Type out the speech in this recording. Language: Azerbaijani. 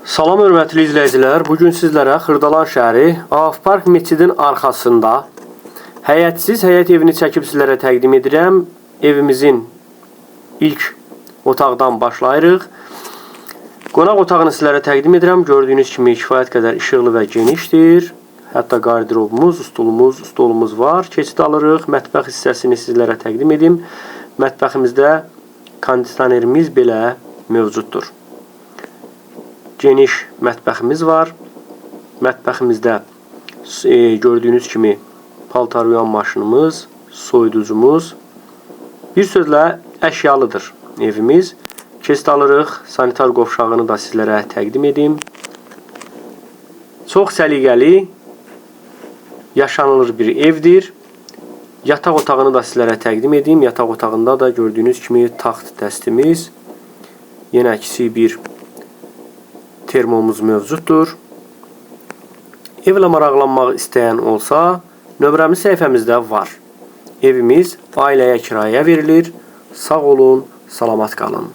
Salam hörmətli izləyicilər. Bu gün sizlərə Xırdalan şəhəri Af Park məscidin arxasında həyətsiz həyət evini çəkib sizlərə təqdim edirəm. Evimizin ilk otaqdan başlayırıq. Qonaq otağını sizlərə təqdim edirəm. Gördüyünüz kimi kifayət qədər işıqlı və genişdir. Hətta qardirobumuz, stulumuz, stolumuz var. Keçid alırıq. Mətbəx hissəsini sizlərə təqdim edim. Mətbəximizdə kondisionerimiz belə mövcuddur. Geniş mətbəximiz var. Mətbəximizdə gördüyünüz kimi paltar yuyan maşınımız, soyuducumuz. Bir sözlə əşyalıdır evimiz. Keçid alırıq. Sanitar qovşağını da sizlərə təqdim edim. Çox səliqəli, yaşanılır bir evdir. Yataq otağını da sizlərə təqdim edim. Yataq otağında da gördüyünüz kimi taxt dəstimiz, yenə kiçik bir termomuz mövcuddur. Evlə maraqlanmaq istəyən olsa, nömrəmiz səhifəmizdə var. Evimiz ailəyə kirayə verilir. Sağ olun, salamat qalın.